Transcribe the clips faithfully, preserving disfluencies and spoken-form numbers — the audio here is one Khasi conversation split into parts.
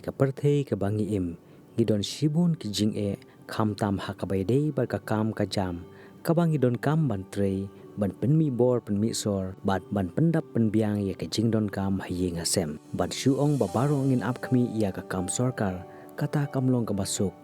Ka pyrthei kaba ngi im, ngi don shibun ki jingeh, khamtam ha kaba ïadei bad ka kam ka jam, kaba ngi donkam ban trei, ban pynmih bor pynmih sor, bad ban pyndap pynbiang ïa ka jingdonkam ha ïing ha sem. Bad shu ong ba baroh ngin ap khmih ïa ka kam sorkar, kata kam long kaba suk.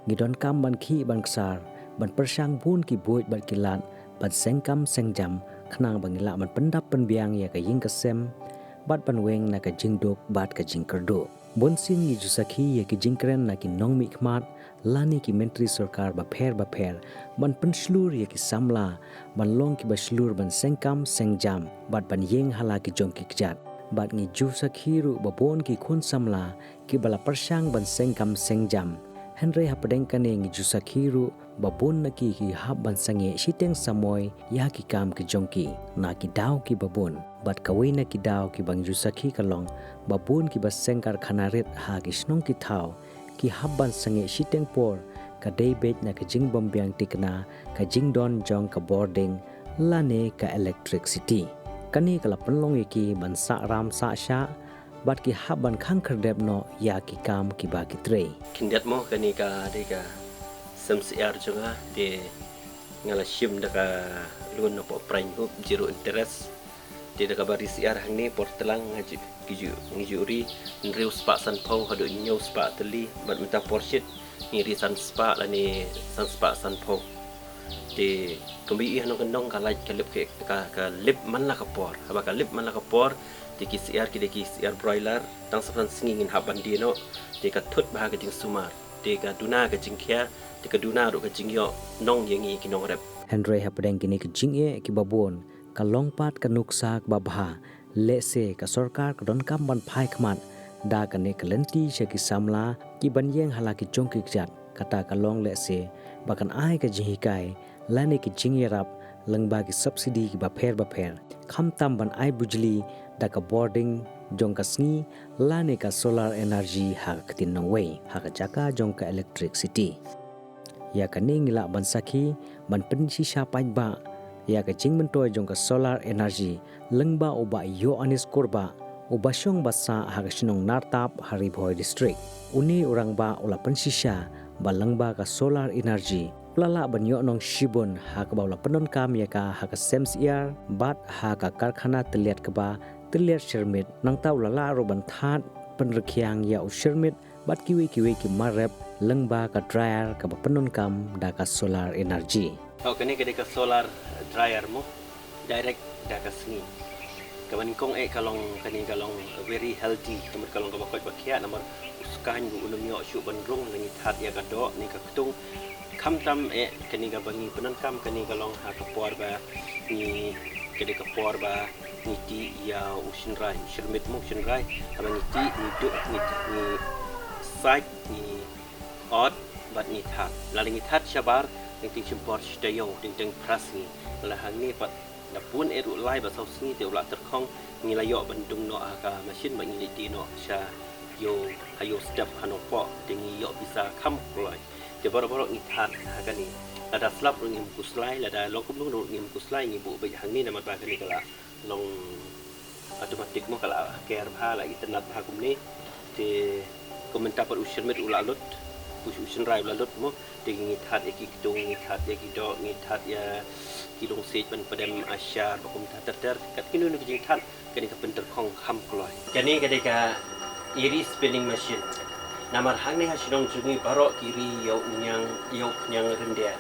Ngi donkam ban khih ban ksar, ban pyrshang bun ki buit bad ki lad, ban seng kam seng jam, khnang ba ngin lah ban pyndap pynbiang ïa ka ïing ka sem, bad ban weng na ka jingduk bad ka jingkyrduh. Bun sien ngi ju sakhi ïa ki jingkren na ki nongmihkhmat, lane ki myntri sorkar bapher bapher, ban pynshlur ïa ki samla, ban long kiba shlur ban seng kam seng jam, bad ban ïeng ha la ki jong ki kjat. Bad ngi ju sakhi ruh ba bun ki khun samla, kiba la pyrshang ban seng kam seng jam. Hynrei hapdeng kane ngi ju sakhi ruh ba bun na ki ki hap ban sangeh shiteng samoi ïa ki kam ki jong ki, na ki daw kiba bun. Bad kawei na ki daw kiba ngi ju sakhi ka long ba bun kiba seng karkhana rit ha ki shnong ki thaw, ki hap ban sangeh shiteng por, ka dei beit na ka jingbym biang thikna ka jingdon jong ka bording lane ka electricity. Kane ka la pynlong ïa ki ban sah ram sah shah, bad ki hap ban khang khyrdep noh ïa ki kam kiba ki trei. Khyndiat mo, kane ka dei ka sem syiar jong nga, te nga la shim da ka loan napoh Prime Group, zero interest. Te da kaba ri syiar hangne por tlang nga ju, ki ju, ngi ju ri hynriew spah sanphew haduh hynñiew spah tylli, bad mynta por shit ngi ri san spah lane san spah sanphew. Te kumba ïohi hangne ka nong ka lait ka lip ka, ka, ka lip man la ka por. Haba ka lip man la ka por, te ki syiar ki dei ki syiar broiler, tang sa phan sngi ngin hap ban die noh, te ka thut bha ka jingsumar, te ka duna ka jingkhia, te ka duna ruh ka jingïoh nong ïa ngi ki nongrep. Hynrei hapdeng kine ki jingeh kiba bun, ka long pat ka nuksa kaba bha, lehse ka sorkar ka donkam ban phai khmat da kane ka lynti sha ki samla kiban ïeng ha la ki jong ki kjat, kata ka long lehse ba kan ai ka jinghikai lane ki jingïarap lyngba ki subsidy kiba pher ba pher, khamtam ban ai bujli da ka bording jong ka sngi lane ka solar energy ha ka ktien nongwei ha ka jaka jong ka electricity. Ïa kane ngi lah ban sakhi ban pynshisha paidbah ïa ka jingmyntoi jong ka solar energy lyngba u Bah Ïoannis Kurbah, uba shong ba sah ha ka shnong Nartap ha Ri Bhoi District. Une u rangbah u la pynshisha ba lyngba ka solar energy u la lah ban ïoh nong shibun ha kaba u la pyndonkam ïa ka ha ka sem syiar bad ha ka karkhana tylliat kbah tylliat shyrmit, nangta u la lah ruh ban thad pynrkhiang ïa u shyrmit bad kiwei kiwei ki mar rep lyngba ka dryer kaba pyndonkam da ka solar energy. Oh, kane ka dei ka solar dryer mo, direct da ka sngi. Kaba nyngkong eh ka long, kane ka long very healthy, ka mut ka long kaba koit ba khiah, namar u skaiñ ruh un ym ïoh shuh ban rung, lada ngi thad ïa ka doh ne ka ktung. Khamtam eh kane kaba ngi pyndonkam, kane ka long ha ka por ba ngi, ka dei ka por ba ngi tih ïa u shynrai, u shyrmit mo, u shynrai. Haba ngi tih, ngi duh, ngi, ngi sait, ngi ot bad ngi thad. Lada ngi thad shabar, teng teng shim por shi taïew, teng teng phra sngi. Lada hangne pat da bun eh ruh lai bad saw sngi te u la tyrkhong, ngi la ïoh ban dung noh ha ka machine bad ngi leit die noh sha ïew, ha ïew step ha Nongpoh, te ngi ïoh pisa kham kloi. Te baroh baroh ngi thad ha kane. Lada slap ruh ngim khuslai, lada long kumno ruh ngim khuslai, ngi buh beit hangne namar ba kane ka la long automatic mo, ka la ker bha, la itynnad bha kumne. Te kum mynta pat u shyrmit u la lut, u, u shynrai u la lut mo. Te ngi thad ïa ki ktung, ngi thad ïa ki doh, ngi thad ïa ki lungsiej ban pdem ashar, ba kumta ter ter. Kat kino kino ki jingthad, kane ka pyntyrkhong kham kloi. Kane ka dei ka Eri spinning machine. Namar hangne ha shnong jong ngi baroh ki ri ïa u niang, ïa u khñiang ryndia.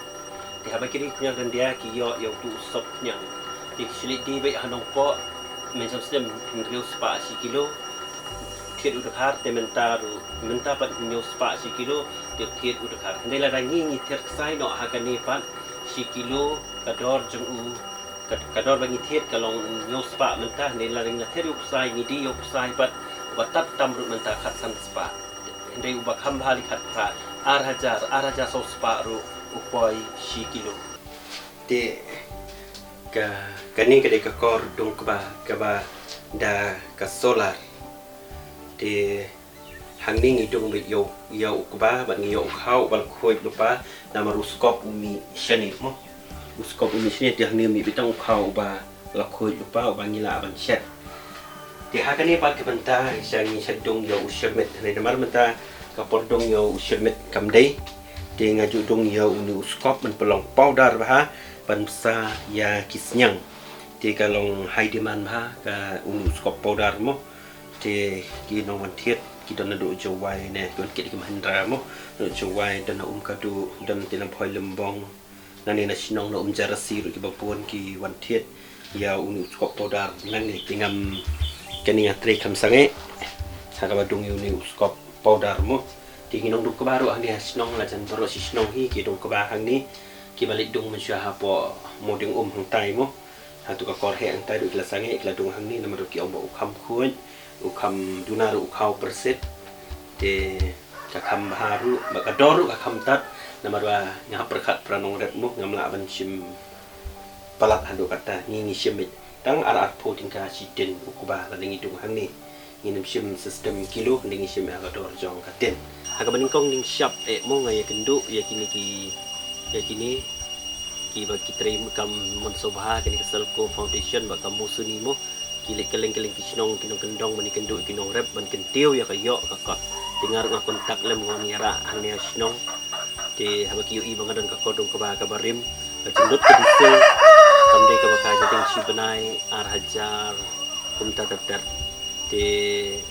Te haba ki ri khñiang ryndia ki ïoh ïa utu u sop khñiang. Te ki shu leit die beit ha Nongpoh, mynshwa snem hynriew spah shi kilo. Thied u dkhar, te mynta ruh, mynta pat hynñiew spah shi kilo, te thied u dkhar. Hynrei lada ngi, ngi thied ksai noh ha kane pat shi kilo, ka dor jong u, ka, ka dor ba ngi thied ka long hynñiew spah mynta, hynrei lada ngi la thied ïa u ksai, ngi die ïa u ksai pat, uba tad tam ruh mynta khatsan spah. Hynrei uba kham bha li khatphra, ar hajar, ar hajar saw spah ruh u poi shi kilo. Te ka, kane ka dei ka kor dung kba, kaba da ka solar. Te hangne ngi dung beit ïa u, ïa u kba, bad ngi ïoh u khaw uba la khuid lypa, namar u skop u mih shane mo. U skop u mih shane, te hangne mih beit tang u khaw uba la khuid lypa, uba ngi lah ban shet. Te ha kane pat ka bynta sha ngi sha dung ïa u shyrmit. Hynrei namar mynta ka por dung ïa u shyrmit kam dei. Te nga ju dung ïa uni u skop ban pynlong powder bha ban bsa ïa ki sniang. Te ka long high demand bha ka uni u skop powder mo. Te ki nongwan thied ki don naduh Jowai ne ki wan kit ki Mahindra mo. Naduh Jowai don na Umkadu, don te na Bhoi Lymbong. Nangne na shnong na Umjarasi ruh kiba bun ki wan thied ïa uni u skop powder nangne. Te ngam, kane nga trei kham sangeh ha kaba dung ïa uni u skop powder mo. Te ngi nong dung kba ruh hangne ha shnong, la jan baroh shi shnong hi ki dung kba hangne. Kiba leit dung mynshuwa hapoh Mawdieng Um hangtai mo. Hato ka kor heh hangtai ruh ki la sangeh, ki la dung hangne namar ruh ki ong ba u kham khuid, u kham duna ruh u khaw pyrsit. Te ka kham bha ruh, ba ka dor ruh ka kham tad, namar ba nga hap pyrkhat para nongrep mo, ngam lah ban shim palat haduh katta, ngi ngi shim beit tang ar arphew tyngka shi tin u kba lada ngi dung hangne. Ngin ym shim system kilo, ngi ngi shim ha ka dor jong ka tin. Ha kaba nyngkong ngin shap eh mo, nga ïakynduh ïa kine ki, ïa kine kiba ki trei kam mon sobha, kane ka Selco Foundation bad ka Musuni mo. Ki leit kylleng kylleng ki shnong ki nongkyndong ban ïakynduh ïa ki nongrep ban kyntiew ïa ka ïoh ka kot. Te nga ruh nga kontak lem, nga wan ïarah hangne ha shnong. Te haba ki ïohi ba nga don ka kordong kaba, kaba rim, ka jinglut ka diesel kam dei kaba kai, ka dei shi bnai ar hajar kumta ter ter. Te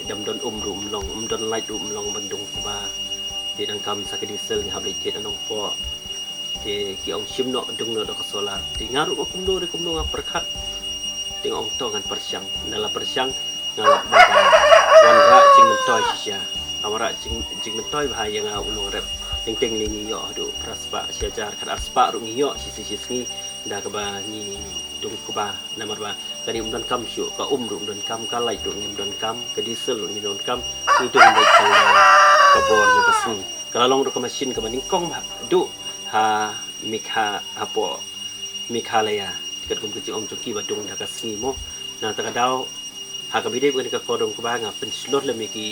dang don um ruh ym long, ym don light ruh ym long ban dung kba. Te dang kham sa ka diesel, ngi hap leit thied ha Nongpoh. Te ki ong shim noh, dung noh da ka solar. Te nga ruh nga kumno re kumno nga pyrkhat. Te nga ong to ngan pyrshang. Ynda la pyrshang nga lap ba ka wanrah jingmyntoi shisha. Ka wanrah jing, jingmyntoi bha ïa nga u nongrep. Teng teng lei ngi ïoh haduh phra spah, shi hajar, khat ar spah ruh ngi ïoh shi, shi, shi sngi. Da kaba ngi dung kba namar ba kane um donkam shuh, ka um ruh um donkam, ka light ruh ngim donkam, ka diesel ruh ngim donkam. Ngi dung beit tang da ka bor jong ka sngi. Ka la long ruh ka machine kaba nyngkong bha duh ha Megha, hapoh Meghalaya. Te katkum ka jingong jong ki ba dung da ka sngi mo. Nangta ka daw ha kaba ïadei bad kane ka kordong kba nga pynshlur lem ïa ki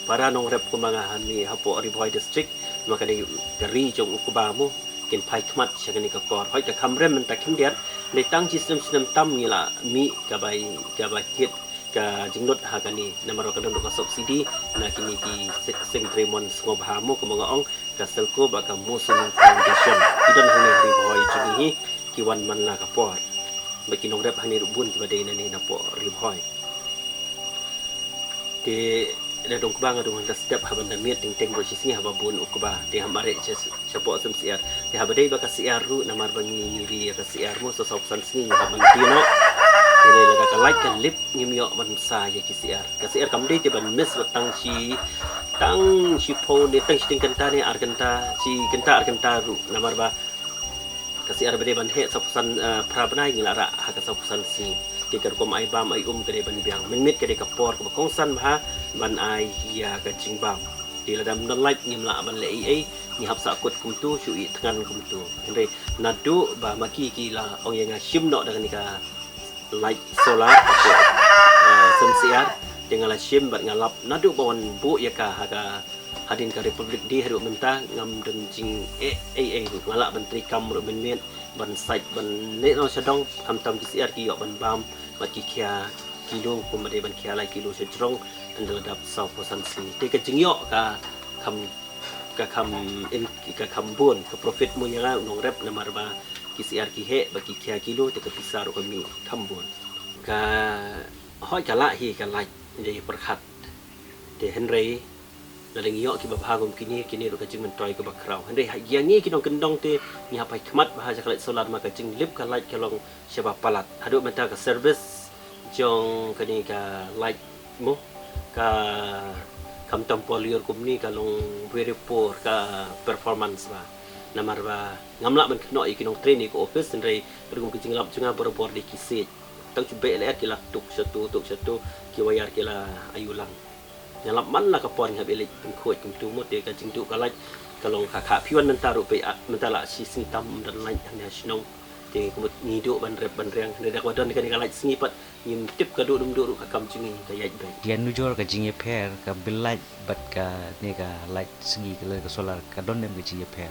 para nongrep kumba nga hangne hapoh Ri Bhoi District. Namar ka dei ka ri jong u kba mo. Kin phai khmat sha kane ka kor. Hooid ka kham rem mynta khyndiat. Dei tang shi snem snem tam ngi la mih kaba, kaba thied ka jinglut ha kane, namar ba ka don ruh ka subsidy na kine ki se-, seng trei mon sngewbha mo, kumba nga ong, ka Selco bad ka Musuni Foundation. Ki don hangne ha Ri Bhoi jong ngi hi, ki wan man la ka por. Bad ki nongrep hangne ruh bun kiba dei nangne napoh Ri Bhoi. Te da dung kba nga dung hangta step, haba ynda miet teng teng baroh shi sngi haba bun u kba. Te hap mareh sha, shapoh sem syiar. Te haba dei ba ka syiar ruh, namar ba ngi, ngi ri ïa ka syiar mo, sa saw phew san sngi ngi hap ban die noh. Te lada ka light ka lip, ngim ïoh ban bsa ïa ki syiar. Ka syiar kam dei te ban miss beit tang shi, tang shiphew ne tang shi tyngkynta ne ar kynta, shi kynta ar kynta ruh. Namar ba ka syiar ba dei ban heh saw phew san, eh, phra bnai, ngi la rah ha ka saw phew san sngi. Te ka rukom ai bam ai um ka dei ban biang. Mynmiet ka dei ka por kaba kongsan bha ban ai ïa ka jingbam. Te lada ym don light ngim lah ban leh ei ei, ngi hap sahkut kumtu, shu ïeh thngan kumtu. Hynrei naduh ba ma ki ki la ong ïa nga shim noh da kane ka light solar, eh, sem syiar, te nga la shim bad nga lap naduh ba wan buh ïa ka ha ka hadien ka Republic Day haduh mynta ngam don jingeh ei ei ruh. Nga lah ban trei kam ruh mynmiet, ban sait, ban leit noh sha dong, khamtam ki syiar ki ïoh ban bam bad ki khia kilo, kumba dei ban khia lai kilo sha jrong ynda la dap saw phew san sngi. Te ka jingïoh ka kham, ka kham in, ka kham bun, ka profit mo ïa nga u nongrep, namar ba ki syiar ki heh bad ki khia kilo, te ka pisa ruh ka mih kham bun. Ka hooid ka lah hi ka light, ïa pyrkhat. Te hynrei lada ngi ïoh kiba bha kum kine, kine ruh ka jingmyntoi kaba khraw. Hynrei ha ïa ngi ki nongkyndong te ngi hap phai khmat bha sha ka light solar, namar ka jinglip ka light ka long shaba palat. Haduh mynta ka service jong kane ka light mo, ka khamtam por lyiur kumne, ka long very poor ka performance bha. Namar ba ngam lah ban kynnoh ïa ki nongtrei ne ka office, hynrei katkum ka jinglap jong nga barabor dei ki siej. Tang shu beh lyer ki la tuk shatu, tuk shatu, ki wire ki la ayu lang. Nga lap man la ka por ngi hap ïaleit pynkhuid kumtu mo, te ka jingduh ka light ka long ka kha phi wan mynta ruh phi, ah, mynta la shi sngi tam ym don light hangne ha shnong. Te kumta ngi duh ban rep ban riang, hynrei da kaba don kane ka light sngi pat ngim tip ka duh dum duh ruh, ka kam jong ngi ka ïaid beit. Ïa nujor ka jingïapher ka bill light bad kane ka light sngi ka lane ka solar, ka don ne em ka jingïapher?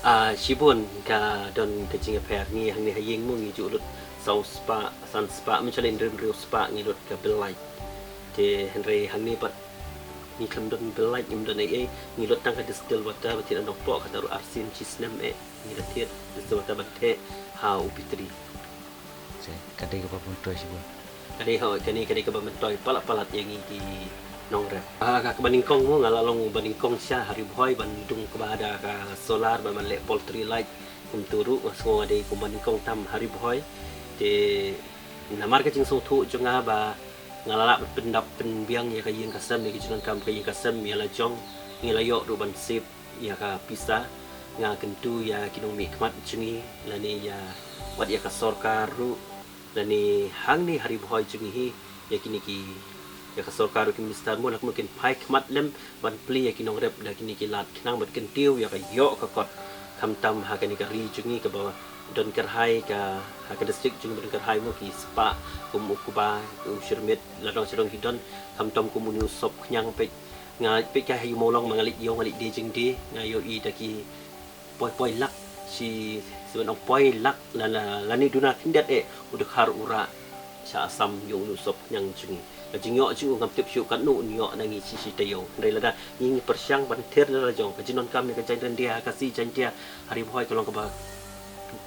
Ah, shibun ka don ka jingïapher. Ngi hangne ha ïing mo ngi ju lut saw spah, san spah, mynshuwa lane hynriew spah ngi lut ka bill light. Te hynrei hangne pat ngi khlem don bill light, ngim don ei ei, ngi lut tang ka distilled water ba thied na nongpoh, kata ruh arsien shisnem eh ngi la thied distilled water ban theh ha u P three. Te ka dei kaba myntoi shibun. Ka dei, hooid, kane ka dei kaba myntoi palat palat ïa ngi ki nongrep. Ah, ka, kaba nyngkong mo, nga la long ba nyngkong sha ha Ri Bhoi ban dung kaba da ka solar ban, ban leh poultry light. Kumta ruh nga sngew nga dei kum ba nyngkong tam ha Ri Bhoi. Te namar ka jingsngewthuh jong nga ba nga la lah ban pyndap pynbiang ïa ka ïing ka sem, ïa ka jingdonkam ka ïing ka sem ïa la jong, ngi la ïoh ruh ban save ïa ka pisa. Nga kyntu ïa ki nongmihkhmat jong ngi lane ïa, wat ïa ka sorkar ruh, lane hangne ha Ri Bhoi jong ngi hi, ïa kine ki, ïa ka sorkar ruh, ki minister mo, la kumno kin phai khmat lem ban plie ïa ki nongrep da kine ki lad khnang ban kyntiew ïa ka ïoh ka kot, khamtam ha kane ka ri jong ngi kaba don kyrhai, ka, ha ka district jong ngi ba don kyrhai mo, ki spah kum u kba, u shyrmit, la dang sha dang ki don, khamtam kum une u sop khñiang. Peit, nga peit ka ha Ïew Mawlong ma nga leit ïew, nga leit die jingdie, nga ïohi da ki poi poi lak, shi, shi ban ong poi lak, la, la, lane duna khyndiat eh u dkhar u rah sha Assam ïa une u sop khñiang jong ngi. Ka jingïoh jong u ngam tip shuh katno un ïoh na ngi shi shi taïew. Hynrei lada ngi, ngi pyrshang ban thied da la jong, ka jingdonkam ïa ka jaiñtia Khasi, Jaiñtia ha Ri Bhoi ka long kaba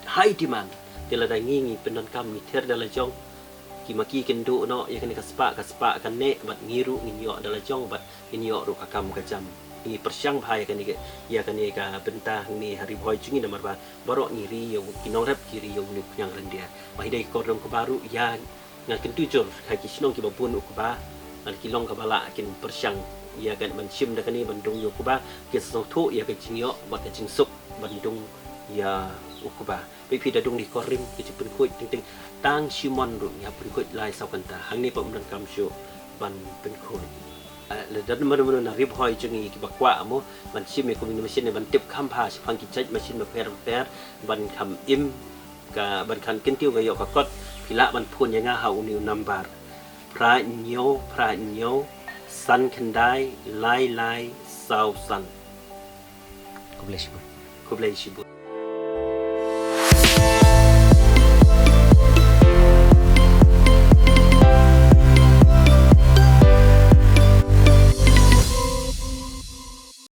high demand. Te lada ngi, ngi pyndonkam, ngi thied da la jong, ki ma ki kin duh noh ïa kane ka spah, ka spah kan neh, bad ngi ruh ngin ïoh da la jong, bad ngin ïoh ruh ka kam ka jam. Ngi pyrshang bha ïa kane ka, ïa kane ka bynta hangne ha Ri Bhoi jong ngi namar ba baroh ngi ri ïa u, ki nongrep ki ri ïa une u khñiang ryndia. Ba hi dei ka kordor kba ruh ïa, nga kyntu jur ha ki shnong kiba bun u kba, ngan, ki long kaba lah kin pyrshang ïa kane ban shim da kane ban dung ïa u kba, ki sngewthuh ïa ka jingïoh bad ka jingsuk ban dung ïa u kba. Phi, phi da dung da ki kyrdan, ki jingpynkhuid teng teng. Tang shi mon ruh ngi hap pynkhuid lai saw kynta. Hangne pat ym donkam shuh ban pynkhuid. Eh, lada don mano mano na Ri Bhoi jong ngi kiba kwah mo ban shim ïa kum ine i machine ban tip kham bha shaphang ki jait machine bapher bapher ban kham im, ka, ban kham kyntiew ka ïoh ka kot, phi lah ban phone ïa nga ha une u number: phra hynñiew phra hynñiew san khyndai lai lai saw san. Khublei shibun. Khublei shibun.